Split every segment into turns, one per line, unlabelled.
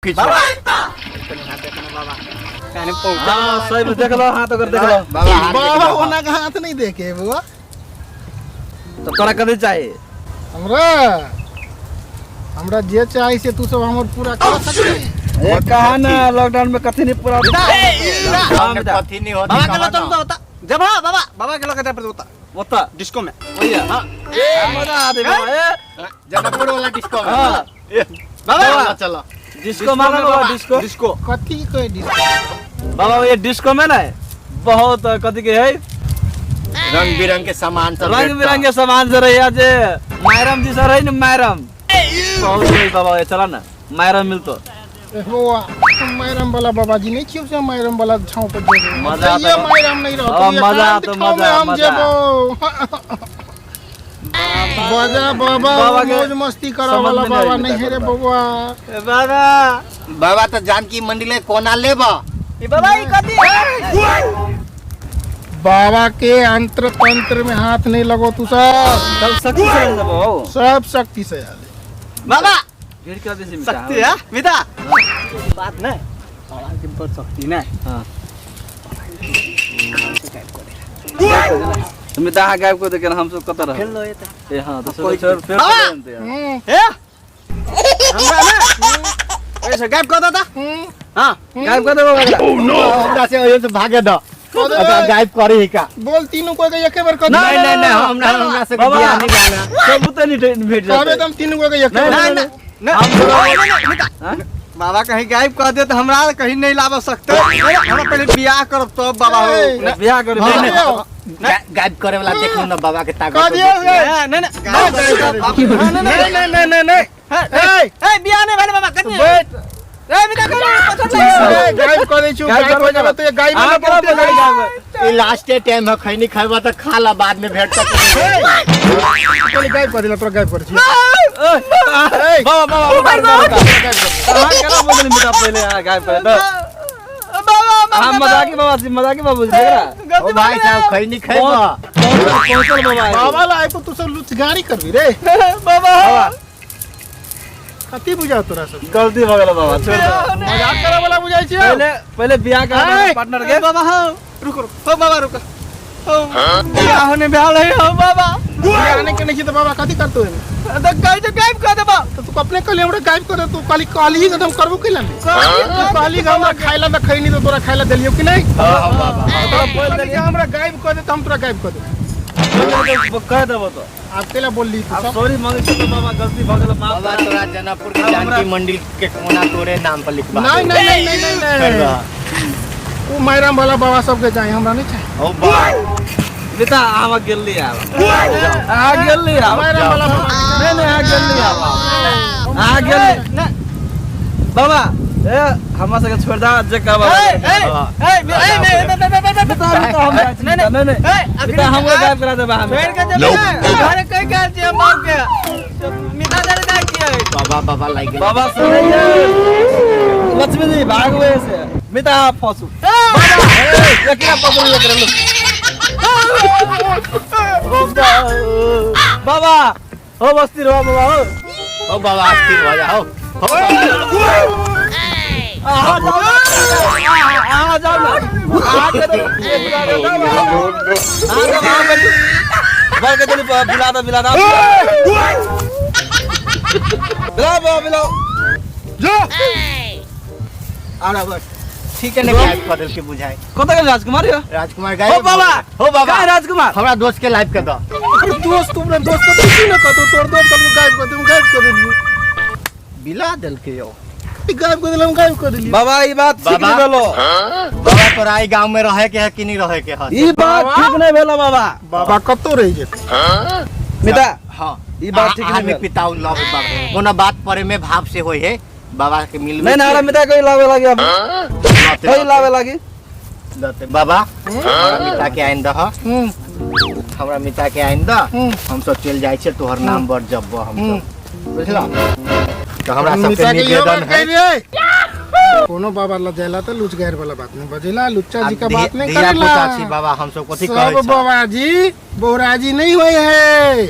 किछु
बाबा कनी हाथ देखना बाबा कनी पहुंचा।
हाँ, सही में देख लो, हाथ अगर देख लो।
बाबा हाथ
बाबा
देख लो।
ओना के हाथ नहीं देखे बुआ।
तो तोरा कथी चाहिए?
हमरा हमरा जे चाही से तू सब हमर पूरा कर सकली।
ए कहा ना लॉकडाउन में कथी नहीं पूरा हाँ, बेटा।
कथी नहीं होती
बाबा के
कहा
लो चल
ना।
तो होता जब हाँ बाबा बाबा के लो के पर होता
ओता
डिस्को में।
भैया
हाँ
ए, मजा आते बाबा ए।
जनकपुर वाला डिस्को में।
हाँ।
बाबा
चलो
डिस्को माना बाबा डिस्को।
डिस्को
कथी कहे डिस्को?
बाबा ये डिस्को में ना बहुत कथी के है
रंग बिरंग के सामान सब
रंग बिरंग के सामान से रही जे मायरम जी सर है ना मायरम बहुत सही बाबा ये चला ना मायरम मिलतो।
ए बौआ, हम मायरम वाला बाबा जी नहीं छियौ से मायरम वाला छाँव पर जेबो।
मजा आता
ये
है।
मायरम नहीं रहतो,
हाँ,
ये
मजा
एकांत
आता,
ठाँव में
मजा,
हम
मजा।
जेबो। बाजा बाबा
बाबा के
मौज मस्ती करे
समझ
वाला
में नहीं
बाबा
आएगी
नहीं है रे
बाबा।
बौआ।
ए बाबा
बाबा तो जानकी मंदिर ले कोना लेबा।
ए बाबा ई कथी है?
बाबा के अंतर तंत्र में हाथ नहीं लगो तू सब।
चल शक्ति से लग जाबो।
सब शक्ति से आले।
बाबा
भीड़ के वजह से मिटा।
शक्ति है मिता बात नहीं बाबा के पर शक्ति नहीं।
हाँ मिता हाँ गायब को देखे हम सब कत रह
खेल लो ये तो
ए हाँ तो
कोई
छोड़ फिर
बाबा!
हम्म,
ए हमरा ना ऐसे गायब कर देता। हां
गायब कर दे बाबा।
हमरा से ओयो से भागे दो।
कर दे।
अच्छा गायब करी ही का।
बोल तीनों को के एके बार कर दे।
नहीं नहीं नहीं हमरा हमरा से
बाबा।
बियाह नहीं गाना।
सब तो नहीं भेट
कहबे
जाते।
तो हम तीनों को के एके
नहीं,
बार।
ना ना
हम
ना मिता
हाँ?
बाबा कहीं गायब कर दे तो हमरा कहीं नहीं लावा सकते। हमरा पहले बियाह करब तब बाबा हो।
ए,
ना
बियाह कर
हाँ,
नहीं,
नहीं।
गायब करे वाला देखो ना बाबा के ताकत।
कर दियो रे।
ना ना गायब कर दे। ना ना
नहीं नहीं नहीं नहीं नहीं।
ए
ए,
बियाह नहीं भेल बाबा कथी
बैठ।
ए मिता कर पछड़
ए, गायब कर दै छियौ,
गायब
गायब हो
कर
जेबो तो ये गायब
हाँ,
ना
केना
बहुते
बोलै
गायब।
ई लास्ट टाइम है खैनी खैबा तो खा ला बाद में भेट तक।
पहिले गायब कर देला तोरा गायब कर छियौ।
ए, बाबा बाबा बाबा
तोरा गायब कर दियौ।
हाँ केना बोलली मिटा पहले हाँ गायब कर दे।
बाबा
हाँ मजाकी बाबा जी मजाकी बाबू जी देख रहा
ओ भाई साहब खैनी खैबा।
पहुंचल बाबा
बाबा ला आइबो तू सब लुचगारी करबी रे।
बाबा
बाबा
कथी बुझाओ तोरा सब?
गलती भ गेल बाबा छोड़ दे।
मजाक करे वाला बुझाइ छियौ।
पहले पहले बियाह कर
ए,
पार्टनर के
बाबा हो रुको रुको हो बाबा रुको हो बियाह होने बियाह है हो बाबा
बियाह नहि केने छी तऽ बाबा कथी करतौ एहिमे?
तो कहीं तो गायब कर देबा।
तऽ तू अपने कहली हमरा गायब कर दे, तू कहली कहली ही एकदम करबो कैला नहि? तू कहली कि हमरा खाइ ला तऽ खैनी तऽ तोरा खाइ ला देलियौ कि नहि?
तोरा बोल
कहली कि
देलियै
हमरा गायब कर दे तऽ हम तोरा गायब कर देबौ।
कह देबो तो
आब कैला बोलली तू
अब
सब?
सॉरी मांगे छी तो बाबा गलती भ गेल माफ
बाबा
कर।
तोरा जनकपुर के जानकी मंदिर के कोना तोरे नाम पर लिखवा।
नहीं नहीं नहीं नहीं नहीं नहीं ओ मायराम वाला बाबा सबके चाही हमरा नहीं चाही।
ओ बा
बेटा आवा गेली आवा आ गेली आवा
मायराम वाला बाबा
नहीं नहीं आ गेली आवा आ गेली
ना
बाबा ए हमरा सबके छोड़ दा जे कहबा
ए ए ए ए ए
बेटा बेटा हम जाइ छी
नहीं,
नहीं नहीं
ए
बेटा हमरो गायब करा देबा हम
छोड़ के जेबे घरे कहीं गए छियै हम बाप के मिता दे दे किए
बाबा बाबा लाग गेल।
बाबा सुनै लक्ष्मी जी भागवे से मिता फसू बाबा ए एकरा पकड़ू एकरा लो बाबा हो बस्ती रहो बाबा हो
ओ बाबा स्थिर हो जा हो। हो
आ जाओ ना आ जाओ ना आ के तो आ जाओ आ के तो बुला दो बुला दो बुलाओ बाबा बुलाओ
जो
आरा बस ठीक है ने गायब कर देल के बुझाए।
कत गेल राजकुमार यो?
राजकुमार गायब
हो बाबा
हो बाबा
का राजकुमार
हमरा दोस्त के लाइव के दो।
अरे दोस्त तुमने दोस्त तो पूछी ना कतो तोर दोस्त हम गायब कर दे हम गायब कर देलियो।
बिला देल के यो।
ई गायब कर देलम हम गायब कर देलियो।
बाबा ई बात ठीक
बाबा।
नहीं भेलो
बाबा तोरा ई गांव में रहे के है कि नहीं रहे के है?
ई बात ठीक नहीं भेलो बाबा।
बाबा कतो रहि जेतै?
मिता
हां
ई बात ठीक नहीं
में
भेल।
पिताऊ लव बाबा कोनो बात परे में भाव से होई है बाबा के मिल
नहीं नहीं हमरा मिता कोई लावे लागी अब कोई लावे लागी
बाबा हमरा मिता के आइन दह।
हम्म
हमरा मिता के आइन दह।
हम्म।
हम सब चल जाइ छै तोहर नाम बड़ जब्बो हम सब बुझला तो हमरा सबके
मिता के इहो
निवेदन
बात
है
कहि दियै। कोनो बाबा ल जाइला त लुचगार वाला बात नहीं बजेला लुच्चा जी का बात नहीं
धिया
करेला।
पुता छी बाबा हम सब कथी कहै
सब
छ
बाबा जी बोराजी नहीं होए है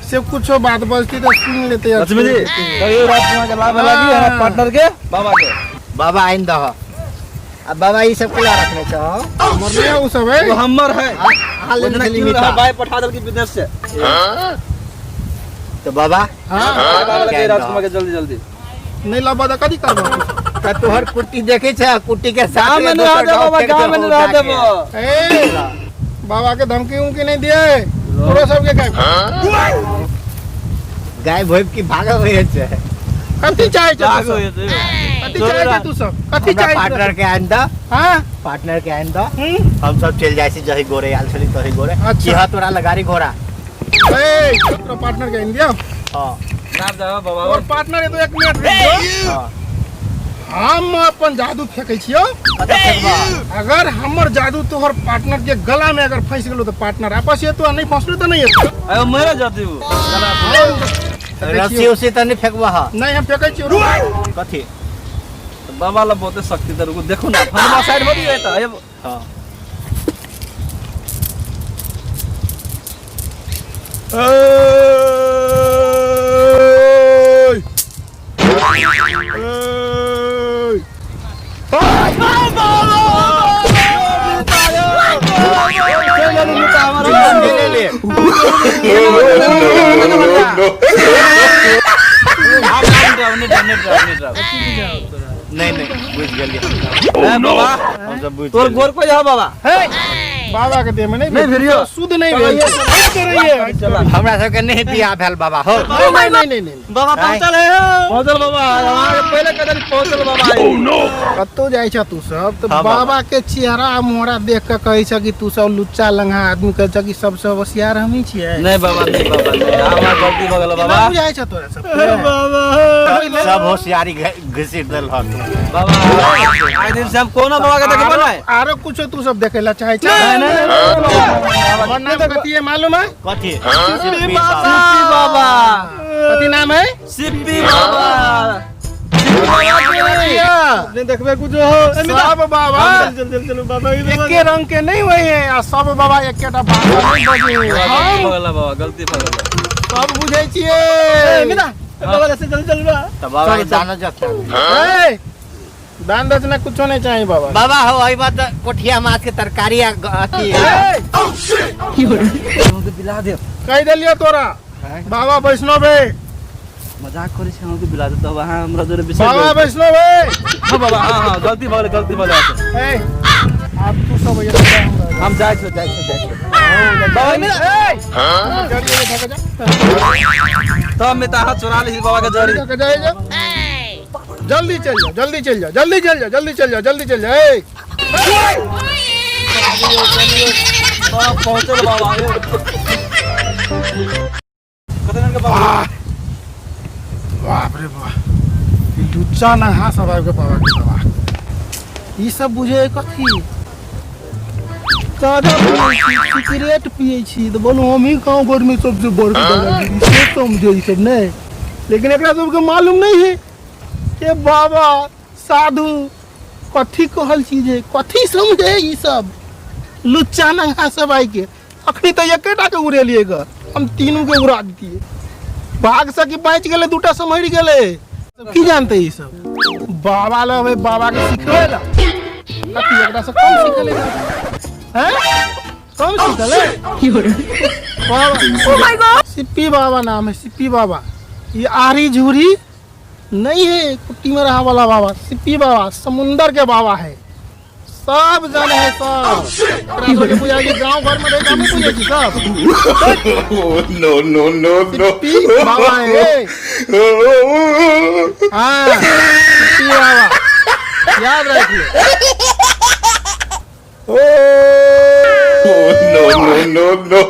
से कुछो बात बजती तो सुन लेते यार।
लक्ष्मी जी कहियो राजकुमार के लाभ लागी हमरा पार्टनर के बाबा के।
बाबा आइन दह। आ बाबा ई सब केला रखने छौ?
हमर नहीं है उ सब है।
वो हमर है।
अहाँ
वो
लेने
जना
छली
क्यों
मिता।
रहा बाय पठा देल की विदेश से।
तो बाबा
हाँ
बाबा लगे राजकुमार के जल्दी जल्दी।
नहीं लाबा तो कथी करबो?
त तोहर कुट्टी देखे छ, कुट्टी के साथ
गाँव में नहीं रह देबो बाबा, गाँव में नहीं रह देबो।
ए बाबा के धमकी उमकी नहीं दिए तोरो सबके गायब।
गायब होइब की भागब होय छै?
कथी चाहे छै तू
भाग
सब?
होय छै।
कथी चाहे छै तू सब? कथी
हमरा
चाहे छै?
पार्टनर के आइन द।
हाँ?
पार्टनर के आइन द। हम सब चल जाइ छी जही गोरे आयल छली तही गोरे।
अच्छा।
की ह तोरा लगारी घोड़ा?
ए तोरा पार्टनर के आइन दिया।
हां।
ना जाओ बाबा।
और पार्टनर है तो एक मिनट रुक जाओ।
हां।
हम अपन जादू फेंकै छियौ।
कतऽ फेंकबा?
अगर हमर जादू तोहर पार्टनर के गला में अगर फंस गेलो तो पार्टनर आपस एतो आ नहीं फंसलो तो नहीं एतो।
अरे मरे जाती वो।
रस्सी उस्सी तऽ नहीं फेंकबा? हा
नहीं हम फेंकै छियौ, रुक।
कथी?
बाबा ला बहुते शक्ति दे, रुको देखो ना फनमा साइड हो दिए त।
हां।
ए
नहीं नहीं बुझ गेलियै।
बाबा
हम सब बुझ
तोर
गेलियै।
गोर कोई है बाबा?
बाबा के देह में नहीं
नहीं भिड़ियो।
शुद्ध नहीं भेल।
चला।
हमरा सबके नहीं बियाह भेल बाबा हो।
नहीं नहीं नहीं नहीं
बाबा पहुंचल है।
पहुंचल बाबा, हमारे पहले कदम पहुंचल बाबा।
कतौ जाइ छ तू सब तो
हाँ, बाबा।
बाबा के चेहरा आ मोहरा देख के कहै छ कि तू सब लुच्चा लंघा आदमी, कहै छ कि सबसे होशियार हमही छियै।
नहीं बाबा, नहीं बाबा, नहीं हमार गलती भ गेल
केना
बाबा।
बुझाइ छ तोरा सब?
सब होशियारी घिसिट देल हन।
बाबा आइ दिन से हम कोनो बाबा के देखबो नहीं।
आरो कुछो तू सब देखे ला चाहे छ?
नहीं नहीं नहीं।
हमर नाम कथी है मालूम है?
कथी?
सिप्पी बाबा।
कथी नाम है?
सिप्पी बाबा।
नहीं देखबे कुछ हो।
सब बाबा
चल चल चल बाबा
एके रंग के नहीं हुए है आ सब बाबा एकेटा बात नहीं बजे।
गलती
हम
भ गेल बाबा, गलती भ गेल।
सब बुझै छियै।
मिता बाबा से चल चल बा।
तऽ बाबा के दाना जखन
ए, दान दक्षिणा कुछो नहीं चाहिए बाबा।
बाबा हो अई बात कोठिया माछ के तरकारी आ अथी
हमके बिला दे।
कह देलियो तोरा बाबा वैष्णव है।
मजाक करै छै, हमके बिला दे तब अहाँ हमरा जोरे विषय
बाबा वैष्णव है।
हां बाबा, हां हां गलती भ गेल, गलती भ गेल।
ए आप तू सब ये हमरा
हम जाइ छौ, जाइ छौ, जाइ छौ। बाबा
ए जड़ी में धके जा।
तब में अहाँ चोरा लै छी बाबा के जड़ी।
धके जा जा। जल्दी चल जा, जल्दी चल जा, जल्दी चल जा, जल्दी चल जा, जल्दी चल जा। ए
बाबा पहुंचल बाबा। कते के बाबा?
बाप रे बाप, ई लुच्चा नहा सब आबि के बाबा के बाबा ई सब बुझे कथी? कादा पियै छी, सिगरेट पियै छी तऽ बोलू हम ही गाँव घर में सबसे बड़का दादागिरी से समझे ई सब नहीं। लेकिन एकरा सबके मालूम नहीं है के बाबा साधु कथी कहल चीज है, कथी समझे ई सब लुच्चा नंगा सब आइ के। अखनी तऽ एकेटा के उड़ेलियै ग, हम तीनू के उड़ा दितियै। भाग सकी बचि गेलै, दूटा सम्हरि गेलै। की जानते ई सब बाबा लग अबै बाबा के सिखबै ला कथी? एकरा से कम सिखले हैं? कम सिखले बाबा? सिप्पी बाबा नाम है, सिप्पी बाबा। ये आरी झूरी नहीं है कुट्टी में रहा वाला बाबा। सिप्पी बाबा समुंदर के बाबा है, सब जाने है सब। एकरा सबके बुझाइ छै गाँव घर में रहि के हमही बुझै छी सब।
No, no, no, no.
Sippy बाबा है। हाँ सिप्पी बाबा याद रखिए।
No, no, no, no.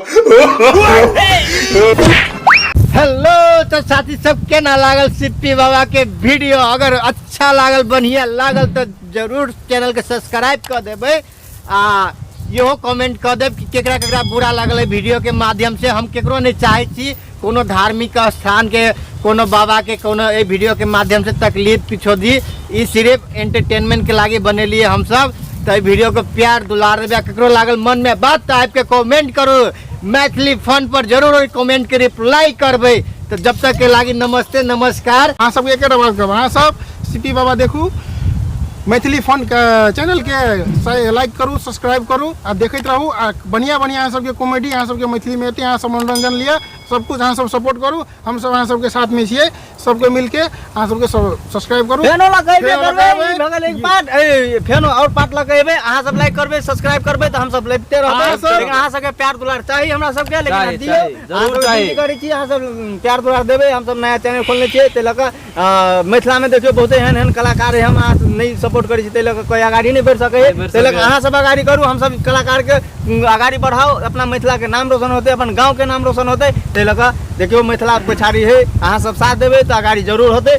Hello तो साथी सब केना लागल सिप्पी बाबा के वीडियो? अगर अच्छा लागल, बढ़िया लागल तो जरूर चैनल के सब्सक्राइब कर देबै आ इहो कमेंट कर देब कि केकरा केकरा बुरा लागल है वीडियो के माध्यम से। हम केकरो नहीं चाहै छी कोनो धार्मिक स्थान के कोनो बाबा के कोनो एहि वीडियो के माध्यम से तकलीफ किछो दी। ई सिर्फ एंटरटेनमेंट के लागी बनेलिए हम सब। तो एहि वीडियो के प्यार दुलार देबै। केकरो लागल मन में बात तो आबि के कमेंट करू। मैथिली फन पर जरूर ओहि कमेंट के रिप्लाई करबै। तऽ जब तक के लागी नमस्ते, नमस्कार।
अहाँ सबके एकेटा बात कहब, अहाँ सब सीपी बाबा देखू, मैथिली फन के चैनल के लाइक करू, सब्सक्राइब करू आ देखैत रहू आ बढ़िया बढ़िया अहाँ सबके कॉमेडी अहाँ सबके मैथिली में एतै। अहाँ सब मनोरंजन लिअ, सब कुछ अहाँ सब सपोर्ट करू, हम सब अहाँ सबके साथ में छियै। सबके मिलके अहाँ सबके सब्सक्राइब करू।
फेनो लगेबे
फेनो
करबै,
लगेबै।
ई भऽ गेल एक पार्ट, ए, फेनो और पार्ट लगेबै। अहाँ सब लाइक करबै, सब्सक्राइब करबै तऽ हम सब लगिते रहबै।
अहाँ सब-
लेकिन अहाँ सबके प्यार दुलार चाही हमरा सबके, लेकिन
चाही,
दियौ।
चाही, जरूर
अहाँ सब
चाही।
विनती करै छी, अहाँ सब प्यार दुलार देबै। हम सब नया चैनल खोलने छियै, ताहि लऽ कऽ मिथिला में देखियौ बहुते एहन एहन कलाकार है, हम अहाँ नहि सपोर्ट करै छी, ताहि लऽ कऽ कोइ अगाड़ी नहि बढ़ि सकै है।
नहि बढ़ि
ताहि लऽ कऽ
सकैए।
अहाँ सब अगाड़ी करू, हम सब कलाकार के अगाड़ी बढ़ाउ, अपना मिथिला के नाम रोशन होतै, अपन गाँव के नाम रोशन होतै। ताहि लऽ कऽ देखियौ मिथिला पछाड़ी है, अहाँ सब साथ देबै तऽ अगाड़ी जरूर होतै।